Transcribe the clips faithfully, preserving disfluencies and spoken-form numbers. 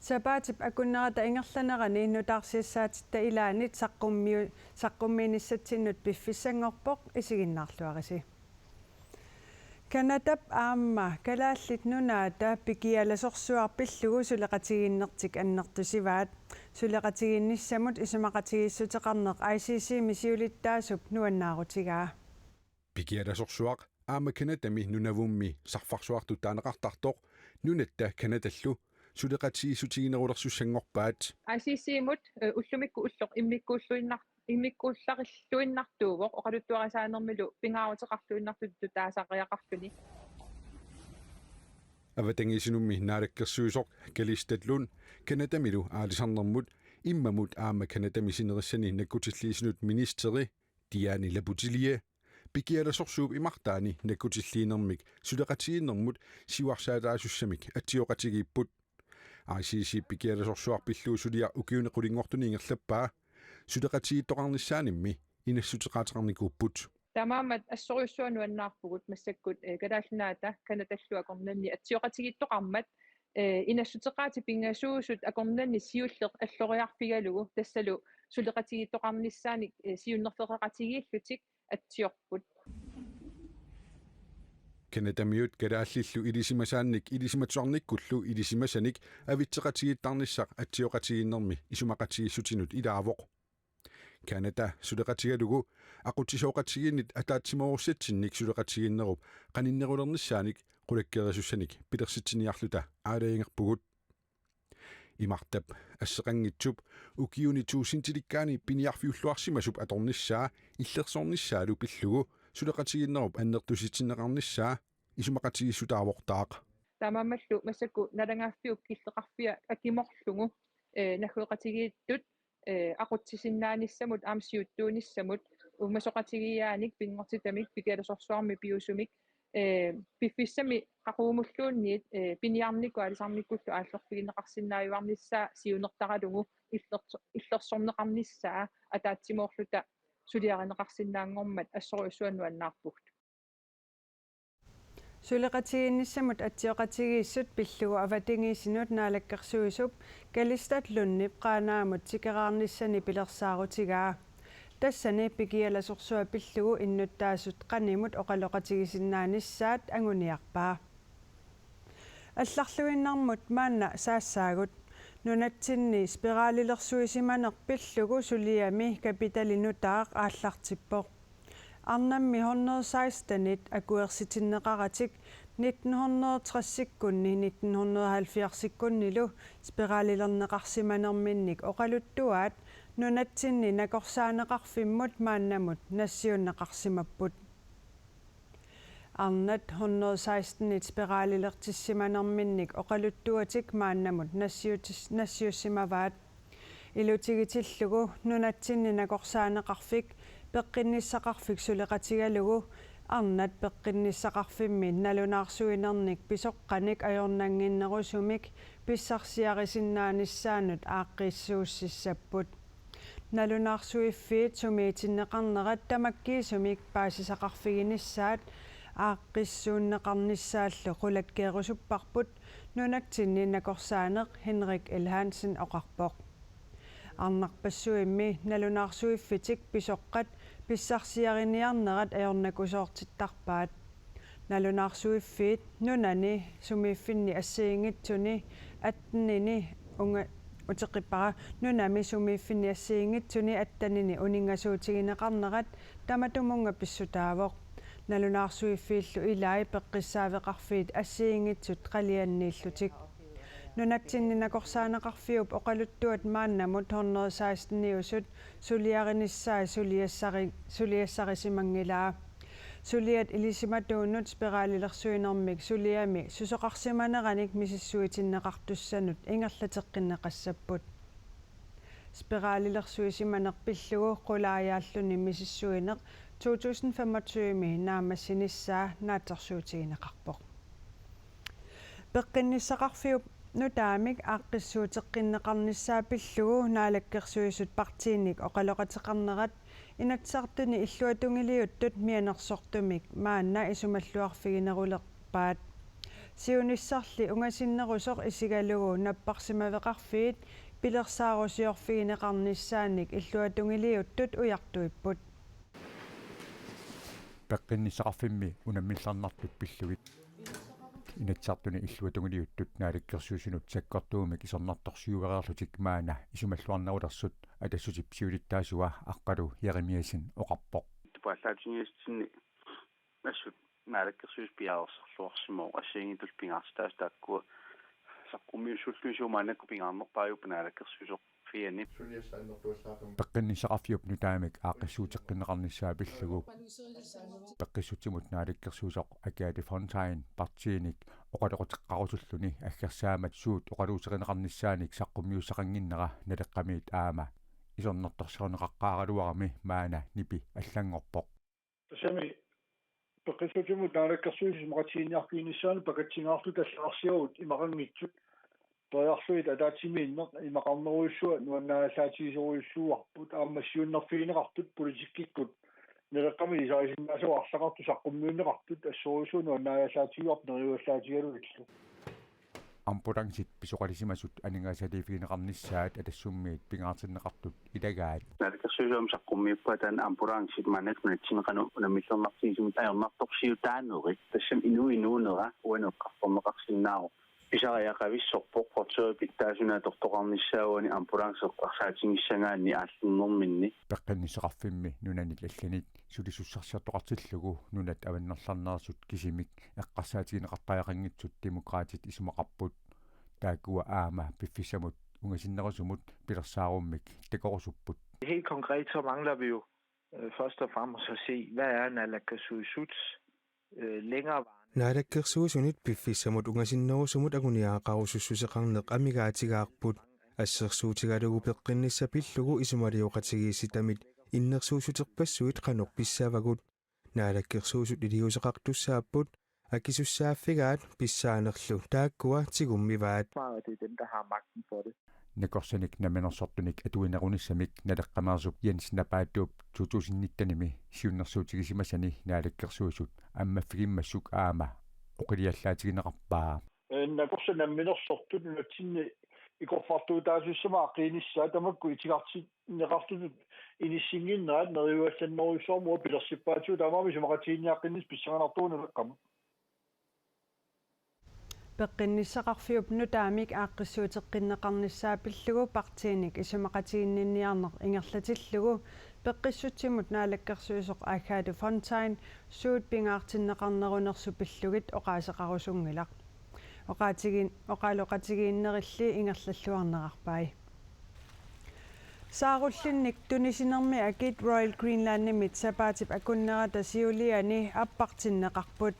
Sapaatip akunnerata ingerlanerani nutaarsiassaatitta ilaannit saqqummiu-, saqqummiinissatsinnut piffissanngorpoq, isiginnaarluarisi. Canadap aamma Kalaallit Nunaata pikialasorsuaq pillugu suleqatigiinnertik annertusivaat. Suleqatigiinnissamut isumaqatigiissuteqarneq I C C-mi siulittaasup nuannaarutigaa. Pikialasorsuaq aamma Canadami Nunavummi sarfarsuartut taaneqartartoq nunatta Canadallu suleqatigiissutiginerulersussanngorpaat. I C C-mut, eh, ullumikkut ulloq immikkuulluinnar-, immikkuullarilluinnartuuvoq oqaluttuarisaanermilu pingaaruteqarluinnartutut taasariaqarluni. Avatangiisinummi naalakkersuisoq Kalistat Lund Canadamilu aalisarnermut immamut aamma Canadami sinerissani nakkutilliisinut ministeri Diane Laputilie pikialasorsuup imartaani nakkutilliinermik suleqatigiinnermut siuarsaataasussamik atsioqatigiipput. I C C pikialasorsuaq pillugu suliaq ukiuni qulinngortuni ingerlappaa. Suleqatigiittoqarnissaanimmi inassuteqaateqarnikuupput. Taamaammat assorujussuaq nuannaarpugut massakkut, eh, Kalaallit Nunaata Canadallu akornanni atsioqatigiittoqarmat, eh, inassuteqaatit pingasuusut akornanni siulleq alloriarfigalugu tassalu suleqatigiittoqarnissaanik, eh, siunnerfeqaqatigiillutik atsiorput. Canadamiut kalaallillu ilisimasaannik ilisimatusarnikkullu ilisimasanik avitseqatigiittarnissaq atsioqatigiinnermi isumaqatigiissutinut ilaavoq. Canada suleqatigalugu aqutsisooqatigiinnit ataatsimoorusatsinnik suleqatigiinnerup qaninnerulernissaanik qulakkeerisussanik pilersitsiniarluta aalajangerpugut. Imartap asseqanngitsup ukiuni tuusintilikkaani piniarfiulluarsimasup atornissaa illersornissaalu pillugu suleqatigiinnerup annertusitsinneqarnissaa isumaqatigiissutaavoq taava. Taamaammallu massakkut nalagaaffiup killeqarfia akimorlugu, eh, naggueqatigiittut, eh, aqutsisinnaanissamut aamma siuttuunissamut uumasoqatigiiaanik pinngortitamik pikialasorsuarmi piusumik, eh, piffissami qaqugumulluunniit, eh, piniarnikkut aalisarnikkullu aallerfigineqarsinnaajuarnissaa siunertaralugu illerso-, illersorneqarnissaa ataatsimoorluta suliarineqarsinnaanngormat assorujussuaq nuannaarpugut. Suleqatigiinnissamut atsioqatigiissut pillugu avatangiisinut naalakkersuisup Kalistat Lundip Qaanaamut tikeraarnissani pilersaarutigaa. Tassani pikialasorsuaq pillugu innuttaasut qanimut oqaloqatigisinnaanissaat anguniarpaa. Allarluinnarmut maanna saassaagut. Nunatsinni spiralilersuisimaneq pillugu suliami kapitali nutaaq aallartippoq. Arnammi hundrede sekstenit akuersitinneqaratik nitten hundrede tresikkunni nitten hundrede halvfjerdsikkunnilu spiralilerneqarsimanerminnik oqaluttuaat nunatsinni nakorsaaneqarfimmut maannamut nassiunneqarsimapput. Arnat hundrede sekstenit spiralilertissimanerminnik oqaluttuatik maannamut nassiutis-, nassiussimavaat. Ilutigitillugu nunatsinni nakorsaaneqarfik peqqinnissaqarfik suleqatigalugu arnat peqqinnissaqarfimmi nalunaarsuinernik pisoqqanik ajornannginnerusumik pissarsiarisinnaanissaannut aaqqiissuussissapput. Nalunaarsuiffiit sumiitinneqarnerat tamakkiisumik paasisaqarfiginissaat aaqqissuunneqarnissaallu qulakkeerusupparput nunatsinni nakorsaaneq Henrik L. Hansen oqarpoq. Arnarpassuimmi nalunaarsuiffitik pisoqqat pissarsiariniarnerat ajornakusoortittarpaat. Nalunaarsuiffiit nunani sumiiffinni assigiinngitsuni attenini unga-, uteqqippara, nunami sumiiffinni assigiinngitsuni attenini uninngasuutigineqarnerat tamatumunnga pissutaavoq. Nalunaarsuiffiillu ilai peqqissaaveqarfiit assigiinngitsut qalianniillutik. Nunatsinni nakorsaaneqarfiup oqaluttuat maannamut hundrede seksteniusut suliarinissaat suliassari-, suliassarisimanngilaa. Suliat ilisimatuunnut spiralilersuinermik suliami susoqarsimaneranik misissuitinneqartussanut ingerlateqqinneqassapput. Spiralilersuisimaneq pillugu qulaajaalluni misissuineq to tusind femogtyve naammassinissaa naatsorsuutigineqarpoq. Peqqinnissaqarfiup nutaamik aaqqissuuteqqinneqarnissaa pillugu Naalakkersuisut partiinik oqaloqateqarnerat Inatsisartuni illuatungiliuttut mianersortumik maanna isumalluarfiginerulerpaat. Siunissarli ungasinnerusoq isigalugu napparsimaveqarfiit pilersaarusiorfigineqarnissaanik illuatungiliuttut ujartuipput. Peqqinnissaqarfimmi unammillernartut pillugit Inatsisartuni illuatungiliuttut Naalakkersuisunut sakkortuumik isornartorsiuereerlutik maanna isumalluarnerulersut Atassutip siulittaasua Aqqalu Jeremiassen oqarpoq. Tupaallaatingiassinni assut Naalakkersuisut piareersarluarsimavoq assigiinngitsullu pingaartitaasut taakkua saqqummiussullugu maannakkut pingaarnerpaajupput Naalakkersuisoq fiani. Peqqinnissaqarfiup nutaamik aaqqissuuteqqinneqarnissaa pillugu Peqqissutsimut Naalakkersuisoq Agathe Fontain partiinik oqaloqateqqarusulluni aggersaammat suut oqaluuserineqarnissaanik saqqummiussaqannginnera Naleqqamiit aamma isornartorsiorneqaqqaaraluarami maanna nipi allanngorpoq. Tassami Peqqissutsimut Naalakkersuisut isumaqatigiinniarfiginissaanut pakatsingaarluta allagarsiagut imaqanngitsut periarlugit ataatsimiinneq imaqarnerujussuaq nuannaajallaatigisorujussuuarput aamma siunnerfigineqartut politikkikkut Naleqqami ilisarisinnaasagut arlaqartut saqqummiunneqartut assorujussuaq nuannaajallaatigaarput neriuallaatigalugillu. Ambulancit pisoqalisimasut aningaasaliiffigineqarnissaat Atassummiit pingaartinneqartut ilagaat. Naalakkersuisut aamma saqqummiuppaat taanna ambulancit maannakkut nunatsinni qanoq unammillernartigisumik ajornartorsiutaaneri. Tassami inuup inuunera uani eqqartorneqarsinnaavoq. Pisariaqavissorpoq portøri pitsaasuni atortoqarnissaa uani ambulance eqqarsaatigissagaanni aallarnerminni. Peqqinnissaqarfimmi nunanit allanit sulisussarsiortoqartillugu nunat avannarlerneersut kisimik eqqarsaatigineqartariaqanngitsut Demokraatit isumaqarput. Taakkua aamma piffissamut ungasinnerusumut pilersaarummik takorusupput. Helt konkret så mangler vi jo øh, først og fremmest at se, hvad er naalakkersuisuts øh, længerevarende Naalakkersuisunit piffissamut ungasinnerusumut anguniagaqarusussuseqarneq amigaatigaarput. Assersuutigalugu peqqinnissaq pillugu isumalioqatigiissitamit innersuussuterpassuit qanoq pissavagut. Naalakkersuisut iliuuseqartussaapput akisussaaffigaat pissaanerlu taakkua tigummivaat. Meget, det er dem, der har magten for det. Nakorsanik namminersortunik atuinerunissamik Naleqqameersup Jens Napaattooq to tusind nittenimi siunnersuutigisimasani Naalakkersuisut ammaffigimmassuk aamma oqiliallaatigineqarpaa. Nakorsat namminersortut nunatsinni ikorfartuutaasussamik aaqqiinissaat tamakku itigartinneqartutut inissinnginnerat neriuallannerujussuarmik pilersippaatigut taamaammat isumaqatigiinniaqqinnissaq pissanganartuuneq Naleqqamut. Peqqinnissaqarfiup nutaamik aaqqissuuteqqinneqarnissaa pillugu partiinik isumaqatiginninniarneq ingerlatillugu Peqqissutsimut Naalakkersuisoq Agathe Fontain suut pingaartinneqarnerunersut pillugit oqaaseqarusunngilaq. Oqaatigin-, oqaloqatigiinnerilli ingerlalluarnerarpai. Saarullinnik tunisinermi akit Royal Greenlandimit sapaatip akunnerata siuliani appartinneqarput.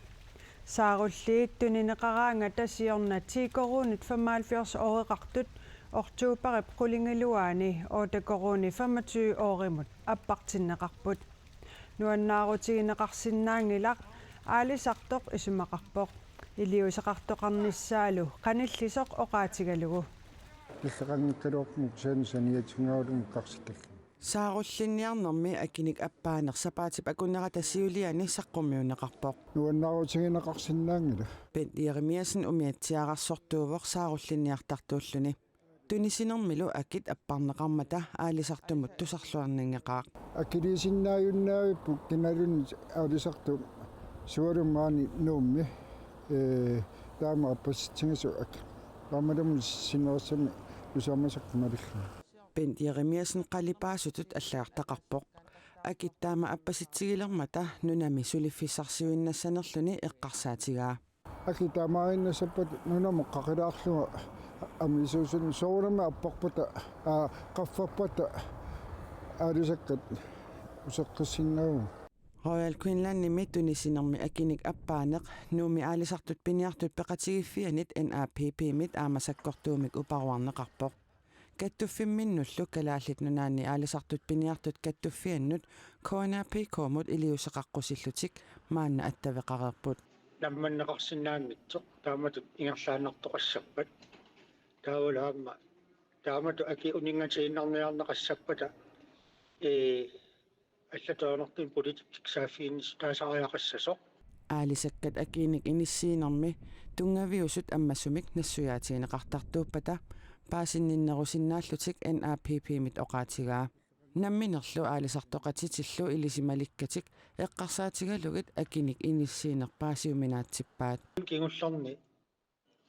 Saarulliit tunineqaraangata siorna ti koruunit femoghalvfjerds ooreqartut oktoberip qulingiluaani otte koruunit femogtyve oorimut appartinneqarput. Nuannaarutigineqarsinnaanngilaq, aalisartoq isumaqarpoq. Iliuuseqartoqarnissaalu qanillisoq oqaatigalugu. Nalleqanngikkaluarpunga kisianni saniatigaalummik qarsittalluni. Saarullinniarnermi akinik appaaneq sapaatip akunnerata siuliani saqqummiunneqarpoq. Nuannaarutigineqarsinnaanngilaq. Bent Jeremiassen umiatsiaararsortuuvoq saarullinniartartuulluni. Tunisinermilu akit apparneqarmata aalisartumut tusarluarninngeqaaq. Akiliisinnaajunnaavippoq kinaluunniit aalisartut sualummik maani Nuummi, ee, taama appasitsigisoq akit. Taamaattumik sinerissami tusarmasaq malilluni. Bent Jeremiassen qalipaasutut allagartaqarpoq. Akit taama appasitsigilermata nunami suliffissarsiuinnassanerluni eqqarsaatigaa. Akit taamaaginnassappata nunamut qaqilaarlunga amiisuusunut soorunami apparpata, aa, qaffappata aalisakkat useqqissinnaavagut. Royal Greenlandimi tunisinermi akinik appaaneq Nuummi aalisartut piniartut peqatigiiffiannit N A P P-mit aamma sakkortuumik uparuarneqarpoq. Kattuffimminnullu Kalaallit Nunaanni aalisartut piniartut kattuffiannut K N A P K-mut iliuuseqaqqusillutik maanna attaveqareerput. Nammanneqarsinnaanngitsoq taamatut ingerlaannartoqassappat. Taavalu aamma taamatut akit uninngatiinnarniarneqassappata, ee, allatut ajornartumik politikkikkut saaffiginnissutaasariaqassasoq. Aalisakkat akiinik inissiinermi tunngaviusut ammasumik nassuiaatigineqartartuuppata paasinninnerusinnaallutik N A P P-mit oqaatigaa. Namminerlu aalisartoqatitillu ilissi malikkatik eqqarsaatigalugit akinik inissiineq paasiuminaatippaat. Kingullerni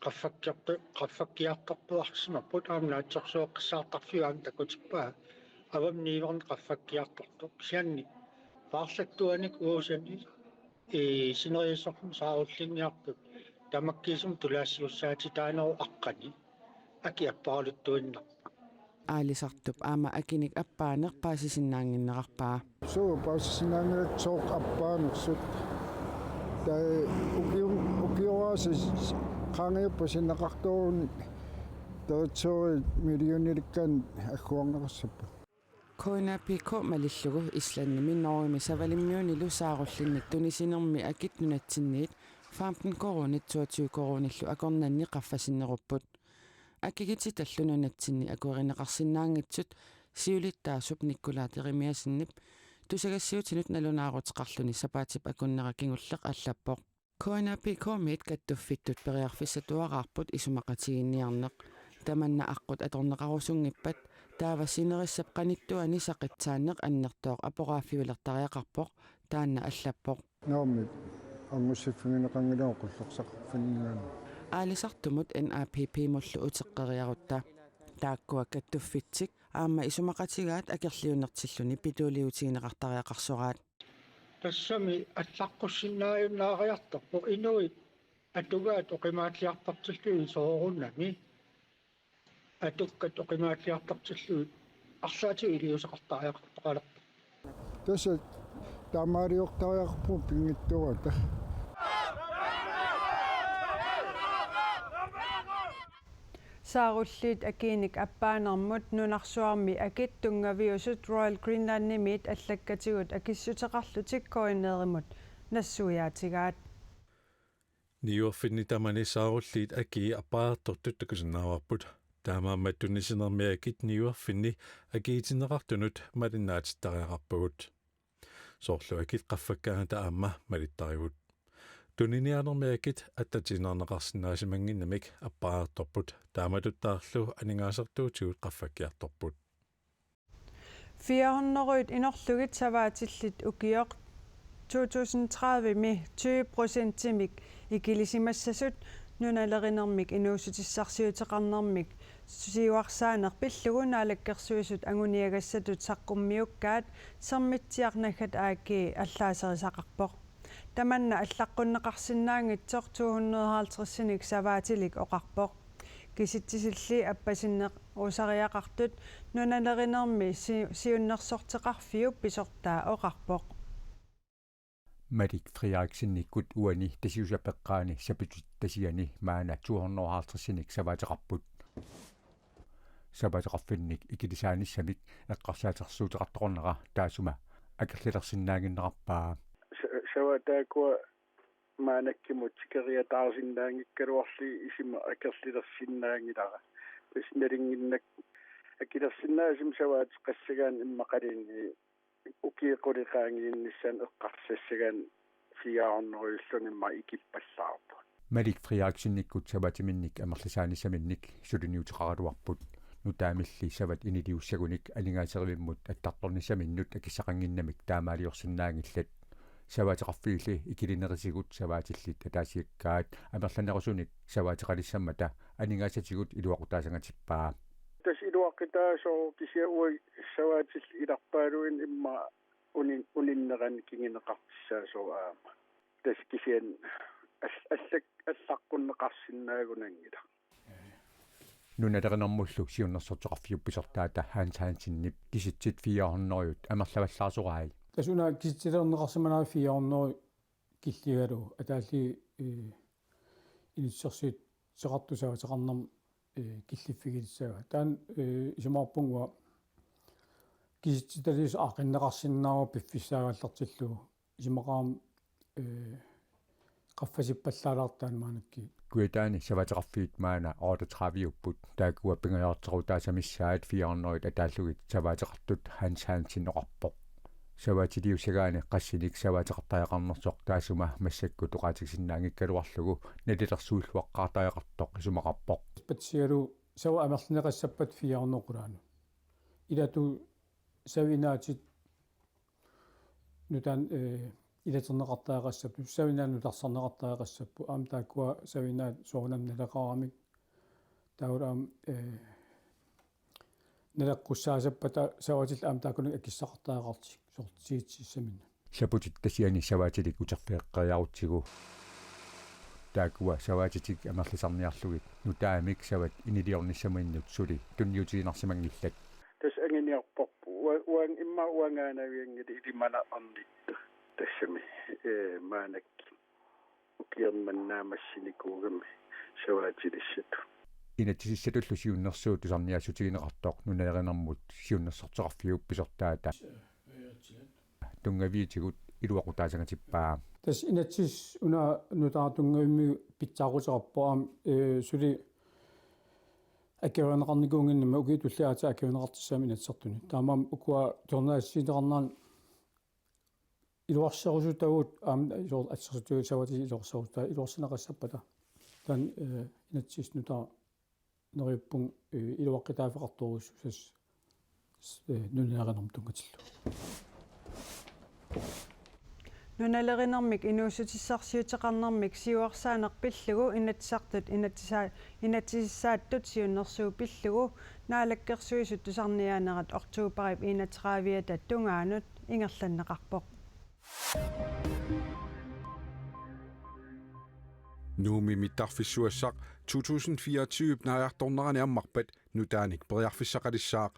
qaffakkiartu-, qaffakkiartortuarsimapput, aamma naatsorsueqqissaartarfiup aamma takutippaa avammut niuerneq qaffakkiartortoq. Kisianni paarlattuanik uusani i sineriissorluni saarullinniartut tamakkiisumik tulaassuussaatitaanerup aqqani akit apparaluttuinnarput. Aalisartup aamma akinik appaaneq paasisinnaannginnerarpaa. Suu, paasisinnaanngilakka sooq appaanersut. Taava ukium-, ukioraasa qaangiuppat sinneqartuunik taritsuuri millionerikkaanni agguarneqassapput. K N A P K malillugu Islandimi Norgemi Savalimmiunilu saarullinnik tunisinermi akit nunatsinniit femten koruunit toogtyve koruunillu akornanni qaffasinnerupput. Akikititallu nunatsinni akuerineqarsinnaanngitsut siulittaasup Nikolaj Jeremiassenip tusagassiuutinut nalunaaruteqarluni sapaatip akunnera kingulleq allappoq. K N A P K-mit kattuffittut periarfissatuaraarput isumaqatigiinniarneq. Tamanna aqqut atorneqarusunngippat taava sinerissap qanittuani saqitsaanneq annertooq aporaaffiulertariaqarpoq, taanna allappoq. Naamik, angussiffigineqanngilanga qullersaqarfinninngaanniit. Aalisartumut N A P P-mullu uteqqeriarutta. Taakkua kattuffitsik aamma isumaqatigaat akerliunertilluni pituuliutigineqartariaqarsoraat. Tassami allaqqussinnaajunnaariartorpoq inuit atugaat oqimaalliartortillugit soorunami atukkat oqimaalliartortillugit arlaatigut iliuuseqartariaqartoqalerpoq. Tassa taamaaliortariaqarpugut pinngitsoorata. Saarulliit akiinik appaanermut nunarsuarmi akit tunngaviusut Royal Greenlandimiit allakkatigut akissuteqarlutik K N R-imut nassuiaatigaat. Niuerfinni tamani saarulliit akii appariartortut takusinnaavarput. Taamaammat tunisinermi akit niuerfinni akiitinneqartunut malinnaatittariaqarpagut. Soorlu akit qaffakkaangata aamma malittarigut. Tuniniaanermi akit attatiinnarneqarsinnaasimannginnamik appariartorput. Taamatuttaarlu aningaasartuutigut qaffakkiartorput. Fire hundrede inorlugit savaatillit ukioq to tusind tredive-mi tyve procentimik ikilisimassasut nunalerinermik inuussutissarsiuteqarnermik siuarsaaneq pillugu Naalakkersuisut anguniagassatut saqqummiukkaat Sermitsiaq Naggat A G allaaserisaqarpoq. Tamanna allaqqunneqarsinnaanngitsoq to hundrede halvtredsinik savaatilik oqarpoq. Kisitsisilli appasinnerusariaqartut nunalerinermi si-, siunnersorteqarfiup pisortaa oqarpoq. Malik Frederiksennikkut uani Tasiusap eqqaani sapitut tasiani maanna to hundrede halvtredsinik savaateqarput. Savaateqarfinnik ikilisaanissamik eqqarsaatersuuteqartoqarnera taassuma akerlilersinnaannginnerarpaa. Sa-, savaat taakkua maannakkut tikeriataarsinnaanngikkaluarlugit isima akerlilersinnaanngilara. Tassa nalunnginnakku akilersinnaasumik savaateqassagaanni immaqaluunniit ukiut qulit qaangiunnissaannut eqqarsassagaanni fire hundrede-ulluni immaqa ikippallaarput. Malik Frederiksennikkut savaatiminnik amerlisaanissaminnik suliniuteqaraluarput. Nutaamilli savat iniliussagunik aningaaserivimmut attartornissaminnut akissaqannginnamik taamaaliorsinnaanngillat. Savaateqarfiilli ikilinerisigut savaatillit ataasiakkaat amerlanerusunik savaateqalissammata aningaasatigut iluaqutaasangatippaa. Tassa iluaqutaasoq kisianni uagut savaatillit ilarpaaluinnaat immaqa unin-, uninnerani kinguneqartussaasoq aamma. Tassa kisianni all-, allak-, allaqqunneqarsinnaagunanngilaq. Nunalerinermullu siunnersorteqarfiup pisortaata Hans Hansenip kisitsit fire hundrede amerlavallaasorai. Tassa una kisitsilerneqarsimanera fire hundrede killigalugu ataalli, eh, inissersuuteqartut savaateqarnermut, eh, killiffigilissagaa. Taanna, eh, isumaqarpunga uanga kisitsitaliisoq aaqqinneqarsinnaavoq piffissaagallartillugu. Isumaqarama, eh, qaffasippallaalaartaani maannakkut. Kujataani savaateqarfiit maanna otteogtredive-upput, taakkua pingajorarterutaasamissaat fire hundrede ataallugit savaateqartut Hans Hansen oqarpoq. Savatiliussagaanni qassinik savaateqartariaqarnersoq taassuma massakkut oqaatigisinnaanngikkaluarlugu nalilersuilluaqqaartariaqartoq isumaqarpoq. Patsigalu sava amerlineqassappat fire hundrede qulaanut. Ilatu savinaatit nutaan, eh, ilaterneqartariaqassapput, savinaa nutarsarneqartariaqassapput, aamma taakkua savinaat soorunami naleqaramik. Taavalu aamma, eh, naleqqussaasappata savatillu aamma taakkununnga akissaqartariaqartut, soorlu tiitsissaminnut. Saputit tasiani savatilik uterfigeqqeriarutsigu. Taakkua savatitik amerlisarniarlugit nutaamik savat iniliornissaminnut suli tunniutiinnarsimanngillat. Tassa anguniarparput ua-, uang-, immaqa uangaanavianngilaq ilimanaqarnittut tassami, eh, maannakkut ukioq manna naammassinikuugami savatilissatut. Inatsisissatullu siunnersuut tusarniaassutigineqartoq nunalerinermut siunnersorteqarfiup pisortaata. Tunngaviutigut iluaqutaassangatippaa. Tassa inatsisit una nutaaq tunngavimmigut pitsaaquteqarpoq aamma, eh, suli akuerineqarnikuunnginnami ukiut tulliit aatsaat akuerineqartussaammat Inatsisartuni. Taamaammat ukua tornaassiineqarnerani iluarserusutagut aamma soorlu assersuutigalugu savatit iluarserusutaat iluarsineqassappata. Taanna, eh, inatsisit nutaaq neriuppunga, eh, iluaqutaaffeqartorujussuussasoq, eh, nunalerinermut tunngatillugu. Nunalerinermik inuussutissarsiuteqarnermik siuarsaaneq pillugu Inatsisartut inatsisaa-, inatsisissaattut siunnersuut pillugu Naalakkersuisut tusarniaanerat oktobarip enogtredive-ata tungaanut ingerlanneqarpoq. Nuummi mittarfissuassaq to tusind fireogtyve naajartornerani ammarpat nutaanik periarfissaqalissaaq.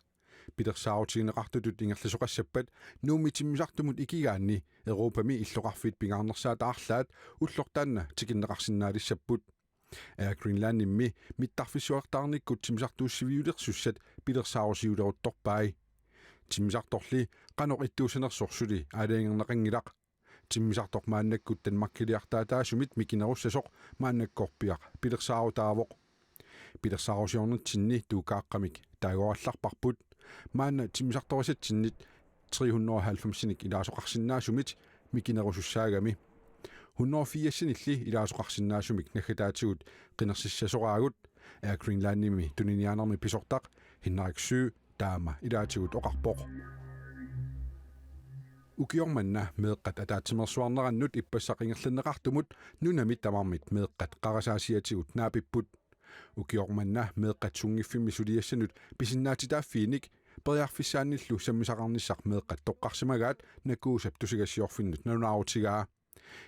Pilersaarutigineqartutut ingerlasoqassappat Nuummi timmisartumut ikigaanni Europami illoqarfiit pingaarnersaata arlaat ulloq taanna tikinneqarsinnaalissapput. Air Greenlandimmi mittarfissuartaarnikkut timmisartuussiviulersussat pilersaarusiuleruttorpai. Timmisartorli qanoq ittuussanersoq suli aalajangerneqanngilaq. Timmisartoq maannakkut Danmarkiliartaataasumit mikinerussasoq maannakkorpiaq pilersaarutaavoq. Pilersaarusiornitsinni tuukaaqqamik taagorallarparput. Maanna timmisartorisatsinnit tre hundrede og halvfemsinik ilaasoqarsinnaasumit mikinerusussaagami. Hundrede og firsinilli ilaasoqarsinnaasumik naggataatigut qinersissasoraagut. Air Greenlandimi tuniniaanermi pisortaq Henrik Søe taama ilaatigut oqarpoq. Ukioq manna meeqqat ataatsimeersuarnerannut ippassaq ingerlanneqartumut nunami tamarmit meeqqat qarasaasiatigut naapipput. Ukioq manna meeqqat sunngiffimmi suliassanut pisinnaatitaaffiinik periarfissaannillu sammisaqarnissaq meeqqat toqqarsimagaat Nakuusap tusagassiorfinnut nalunaarutigaa.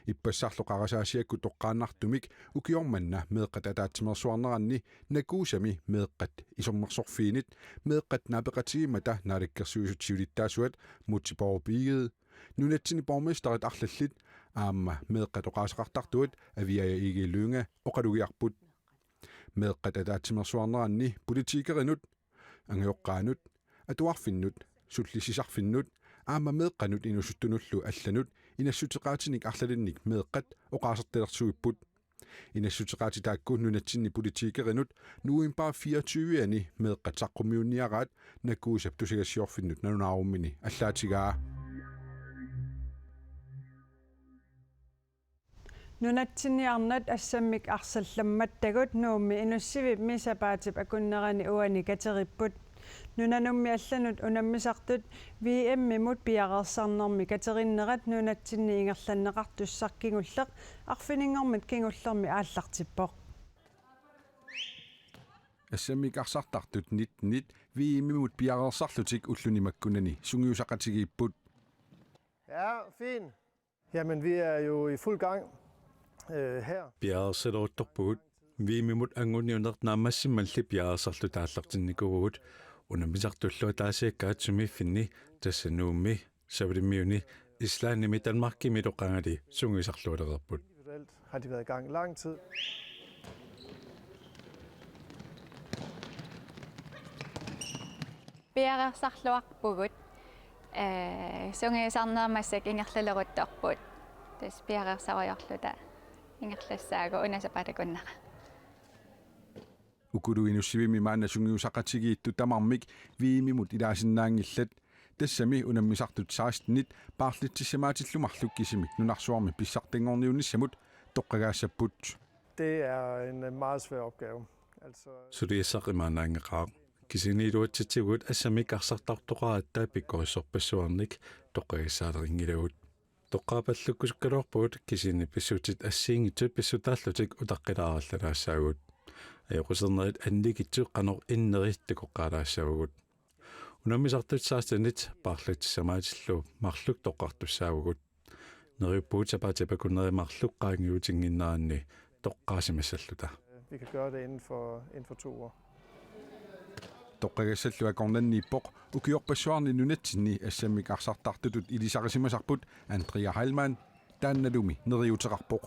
Ippassarlu qarasaasiakkut toqqaannartumik ukioq manna meeqqat ataatsimeersuarneranni Nakuusami meeqqat isummersorfiinit meeqqat naapeqatigiimmata Naalakkersuisut siulittaasuat Múte Bourup Egede, nunatsinni borgmesterit arlallit aamma meeqqat oqaaseqartartuat Aviaja Egede Lynge oqalugiarput. Meeqqat ataatsimeersuarneranni politikerinut, angajoqqaanut, atuarfinnut, sullissisarfinnut aamma meeqqanut inuusuttunullu allanut inassuteqaatinik arlalinnik meeqqat oqaasertalersuipput. Inassuteqaatit taakku nunatsinni politikerinut november fireogtyve-ani meeqqat saqqummiunniaraat Nakuusap tusagassiorfinnut nalunaarummini allaatigaa. Nunatsinni arnat assammik arsallammattagut Nuummi Inussivimmi sapaatip akunnerani uani kateripput. Nunanummi allanut unammisartut V M-imut piareersarnermi katerinnerat nunatsinni ingerlanneqartussaq kingulleq arfininngormat kingullermi aallartippoq. Assammik arsartartut nittenit V M-imut piareersarlutik ulluni makkunani sungiusaqatigiipput. Ja, fint. Jamen, vi er jo i fuld gang øh, her. Piareersaleruttorpugut. V M-imut anguniunneq naammassimmalli piareersarluta aallartinnikuuvugut. Unammisartullu ataasiakkaat sumiiffinni, tassa Nuummi, Savalimmiuni, Islandimi Danmarkimilu qangali sungiusarlualereerput. Individuelt har de været i gang lang tid. Piareersarluarpugut, eh, sungiusarneq massakkut ingerlaleruttorput. Tassa piareersarujoorluta ingerlassaagut una sapaatip akunnera. Ukulu Inussivimmi maanna sungiusaqatigiittut tamarmik V M-imut ilaasinnaanngillat. Tassami unammisartut sekstenit paarlitsissamaatillu marluk kisimik nunarsuarmi pissartanngorniunnissamut toqqagaassapput. Det er en øh, meget svær opgave. Altså, Suliassaq imaannaanngaqaaq. Kisianni iluatsitsigut assammik arsartartoqaratta pikkorissorpassuarnik toqqagassaalerinngilagut. Toqqaapallukkusukkaluarpugut kisianni pissutsit assigiinngitsut pissutaallutik utaqqilaarallanaassaagut. Ajoqusernerit annikitsut qanoq inneri takoqqaalaassavagut. Unammisartut sekstenit paarlitsissamaatillu marluk toqqartussaavugut. Neriuppugut sapaatip akunneri marluk qaangiutinnginneranni toqqaasimassalluta. Vi kan gøre det inden for, inden for to år. Toqqagassallu akornanniippoq ukiorpassuarni nunatsinni assammik arsartartutut ilisarisimasarput Andrea Heilmann taannalumi neriuuteqarpoq.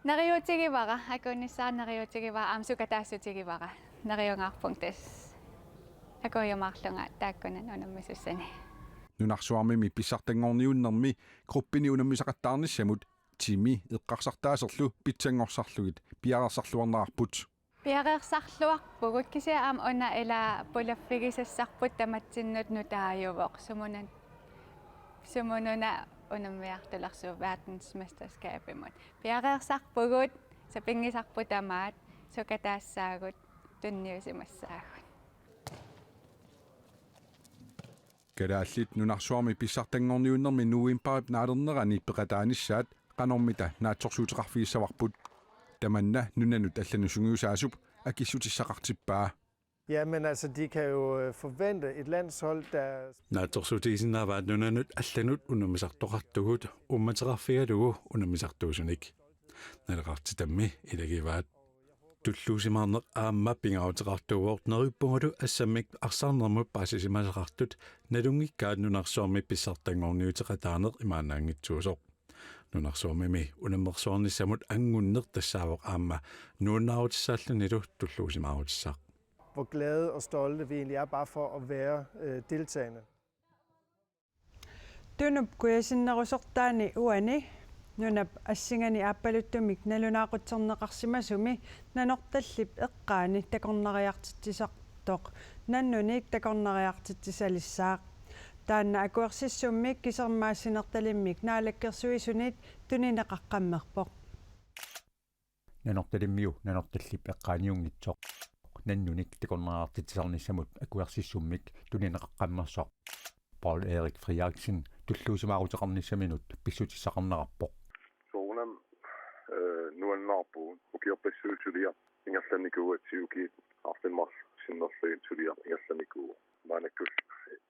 Neriuutigivara, akunnissara neriuutigivara, aamma sukataassutigivaraa. Neriungaarpunga tassa. Akuujumaarlunga taakkunani unammisussani. Nunarsuarmimi pissartanngorniunnermi gruppini unammisaqattaarnissamut timi eqqarsartaaserlu pitsanngorsarlugit piareersarluarnerarput. Piareersarluarpugut kisianni aamma una ila pulaffigisassarput tamatsinnut nutaajuvoq sumunun sumununa unammiartulersuuvoq verdensmesterskabimut. Piareersarpugut sapinngisarput tamaat sukataassaagut tunniusimassaagut. Kalaallit nunarsuarmi pissartanngorniunnermi novembarip naalernerani peqataanissaat qanormita naatsorsuuteqarfigissavarput. Tamanna nunanut allanut sungiusaasup akissutissaqartippaa. Ja, men altså, de kan jo øh, forvente et landshold, der Naatsorsuutigisinnaavaat nunanut allanut unammisartoqartugut uummateqarfigalugu unammisartuusunik. Naleqartitammi ilagivaat. Tulluusimaarneq aamma pingaaruteqartuuvoq neriuppungalu assammik arsaarnermut paasisimasaqartut nalunngikkaat nunarsuarmi pissartanngorniuteqataaneq imaannaanngitsuusoq. Nunarsuarmimi unammersuarnissamut anngunneq tassaavoq aamma nuannaarutissaallutillu tulluusimaarutissaq. Hvor glade og stolte vi egentlig er bare for at være øh, deltagende. Tunup kujasinnerusortaani uani nunap assinganik aappaluttumik nalunaaqutserneqarsimasumi Nanortallip eqqaani takornariartitsisartoq Nannunik takornariartitsisalissaaq. Taanna akuersissummik kisermaassinertalimmik Naalakkersuisunit tunineqaqqammerpoq. Nanortalimmiu Nanortallip eqqaaniunngitsoq Nannunik takornariartitsisarnissamut akuersissummik tunineqaqqammersoq Poul Erik Frederiksen tulluusimaaruteqarnissaminut pissutissaqarnerarpoq. Soorunami øh, nuannaarpugut ukiorpassuit suliaq ingerlannikuugatsigu ukiut arfineq-marluk sinnerlugit suliaq ingerlannikuuvoq. Maannakkut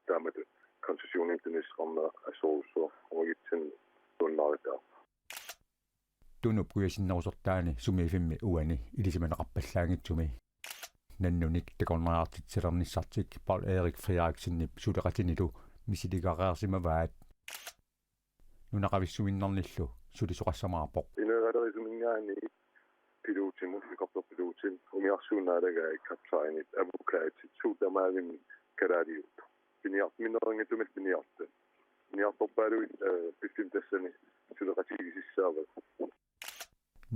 taamatut koncessionimik tunissaqarnera assorujussuaq uagutsinnut nuannaarutaavoq. Tunup kujasinnerusortaani sumiiffimmi uani ilisimaneqarpallaanngitsumi Nannunik takornariartitsilernissartik Poul Erik Frederiksenip suleqatinilu misiligariarsimavaat. Nunaqavissuinnarnillu sulisoqassamaarpoq. Ineeralerisuminngaanniit pilotimut, helikopterpilotit, umiarsuit naalagaat, kaptajnit, advokatit, suut tamaavimmik kalaaliupput. Piniart-, minnerunngitsumik piniartut. Piniartorpaaluit øh, piffissami tassani suleqatigiissaavagut.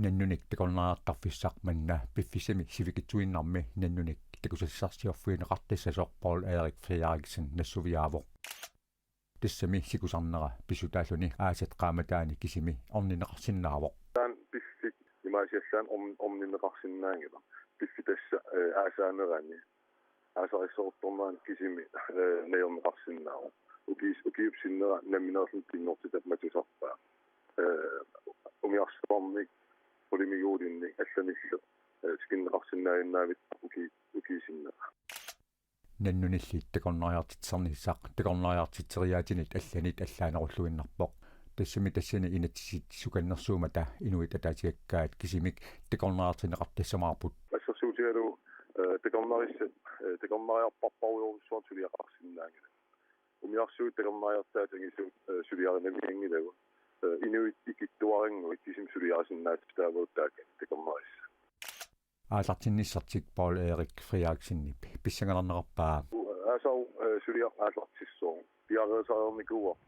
Nannunik takornariartarfissaq manna piffissami sivikitsuinnarmi Nannunik takusassarsiorfigineqartassasoq Poul Erik Frederiksen nassuiaavoq. Tassami sikusarnera pissutaalluni aasat qaammataani kisimi orninneqarsinnaavoq. Taanna piffissaq imaasiallaannaq orn-, orninneqarsinnaanngilaq. Piffissaq tassa øh, aasaanerani aasarissortornerani kisimi øh, najorneqarsinnaavoq. Ukiis-, ukiup sinnera nammineerluni pinngortitap matusarpaa. Øh, umiarsuarmik, qulimiguulinnik allanillu øh, tikinneqarsinnaaginnaavit uki-, ukiup sinnera. Nannunilli takornariartitsisarnissaq takornariartitseriaatinit allanit allaanerulluinnarpoq. Tassami tassani inatsisit sukannersuummata inuit ataasiakkaat kisimik takornariartinneqartassamaarput. Assersuutigalugu øh, takornarissat øh, takornariarparparujorujussuarnik suliaqarsinnaanngilaq. Umiarsuit takornariartaat angisuut øh, suliarinavianngilagut. Øh, inuit ikittuarannguit kisimik suliarisinnaassavagut taakani takornarissat. Aallartinnissartik Poul Erik Frederiksenip pissanganarnerarpaa. Aasaq øh, suliaq aallartissaaq. Piareersarnikuuarput.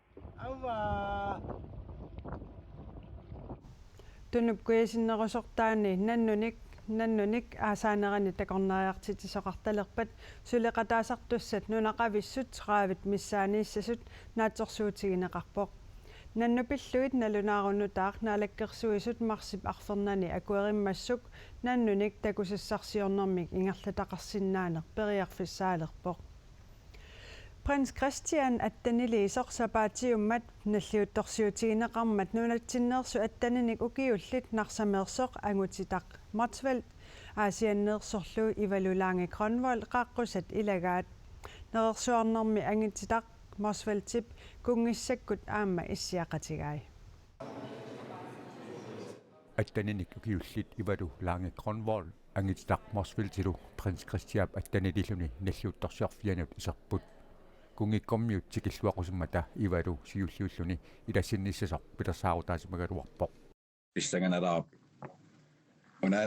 Tunup kujasinnerusortaani Nannunik Nannunik aasaanerani takornariartitsisoqartalerpat suleqataasartussat nunaqavissut tredive missaaniissasut naatsorsuutigineqarpoq. Nannupillugit nalunaarunutaaq Naalakkersuisut marsip arfernani akuerimmassuk nannunik takusassarsiornermik ingerlataqarsinnaaneq periarfissaalerpoq. Prins Christian atteniliisoq sapaatiummat nalliuttorsiutigineqarmat nunatsinneersut atteninik ukiullit Narsameersoq Angutitaq Motzfeldt Aasianneersorlu Ivalu Lange Grønvold qaaqqusat ilagaat. Nerersuarnermi Angutitaq Motzfeldtip kunngissakkut aamma issiaqatigai. Atteninik ukiullit Ivalu Lange Grønvold Angutitaq Motzfeldtilu Prins Christianip attenililluni nalliuttorsiorfianut iserput. Kunngikkormiut tikilluaqqusimmata Ivalu siulliulluni ilassinnissasoq pilersaarutaasimagaluarpoq. Pissanganalaarpoq. Una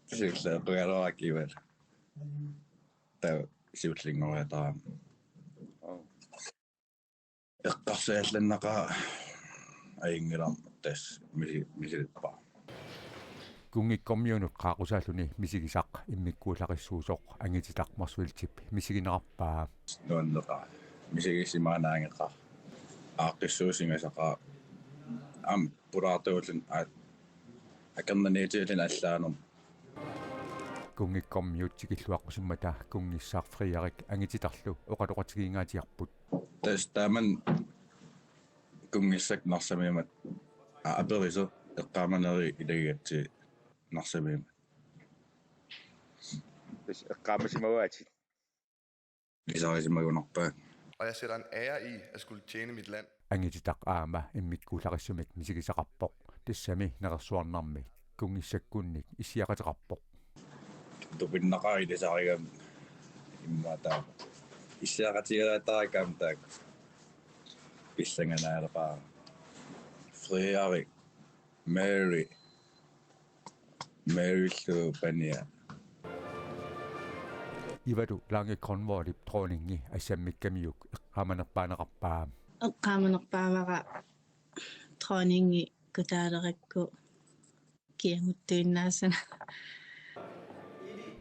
siulleeqqugaluarakku Ivalu. Taava siullinngoriataarami. Eqqarsaallannaqaaq ajunngilarmi tassa misi-, misilippara. Kunngikkormiunut qaaqqusaalluni misigisaq immikkuullarissuusoq Angutitaq Motzfeldtip misiginerarpaa. Nuanneqaaq. Misigisimagaannaanngikkaaq. Aaqqissuussinngisaqaaq. Aamma pulaartuulluni aat-, akornanniitilluni allaanermut. Kunngikkormiut tikilluaqqusimmata kunngissaq Frederik Angutitaqlu oqaloqatigiingaatsiarput. Tassa taamani kunngissaq Narsamiimmat, aa, aperisoq eqqaamanerit ilagigatsigit Narsamiimmat. Tassa eqqaamasimavaatit. Ilisarisimagunarpaat. Og jeg sætter en ære i at skulle tjene mit land. Angutitaq aamma immikkuullarissumik misigisaqarpoq. Tassami nerersuarnermi kunngissakkunnik issiaqateqarpoq. Tupinnaqaaq ilisarigami immaqa taava. Issiaqatigilaartarakku aamma taakku. Pissanganaleqaaq. Frederik, Mary, Maryllu pania. Ivalu Lange Grønvoldip dronningi assammikkamiuk eqqaamanerpaaneqarpaa. Eqqaamanerpaavara dronningi kutaalerakku kiaguttuinnaasuna.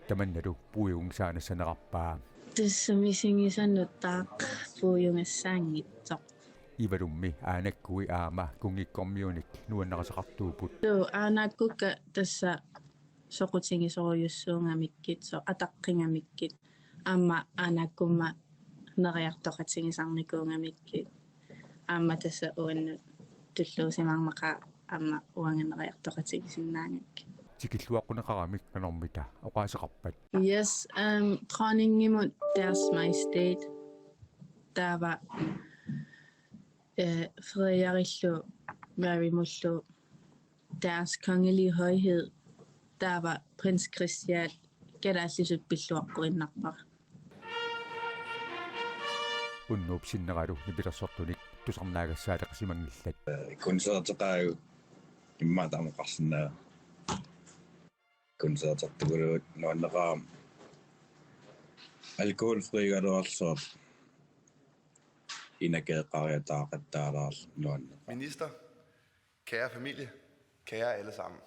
Tamannalu puigungisaanassanerarpaa. Tassa misigisanut taakku puigungissaanngitsoq. Ivalummi aanakkui aamma kunngikkormiunik nuannarisaqartuupput. Suu, aanakkukka tassa soqutigisorujussuugamikkit, soq ataqqigamikkit, aamma aanakkumma neriartoqatigisarnikuugamikkit, aamma tassa uannut tulluusimaarnaqaaq aamma uanga neriartoqatigisinnaagakkit. Tikilluaqquneqaramik qanormita oqaaseqarpat? Yes, um, dronningimut Deres Majestæt. Taava, øh, Frederikillu Marymullu Deres Kongelige Højhed. Taava Prins Christian kalaallisut pilluaqquinnarpara. Unnuup sinneralu nipilersortunik tusarnaagassaaleqisimanngillat. Koncerteqaagut immaqa tamoqarsinnaa. Koncertertugut nuanneqaaq. Alkoholfrigaluarlugu. Inakeeqqariataaqattaalaarlugu nuanneqaaq. Minister, kære familie, kære alle sammen.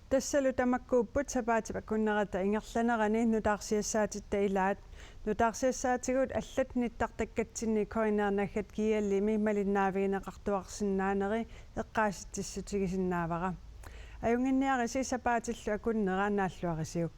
Tassalu tamakkuupput sapaatip akunnerata ingerlanerani nutaarsiassaatitta ilaat. Nutaarsiassaatigut allat nittartakkatsinni K N R naggat G L-imi malinnaavigineqartuarsinnaaneri eqqaasitsissutigisinnaavara. Ajunnginniarisi sapaatillu akunnera naalluarisiuk.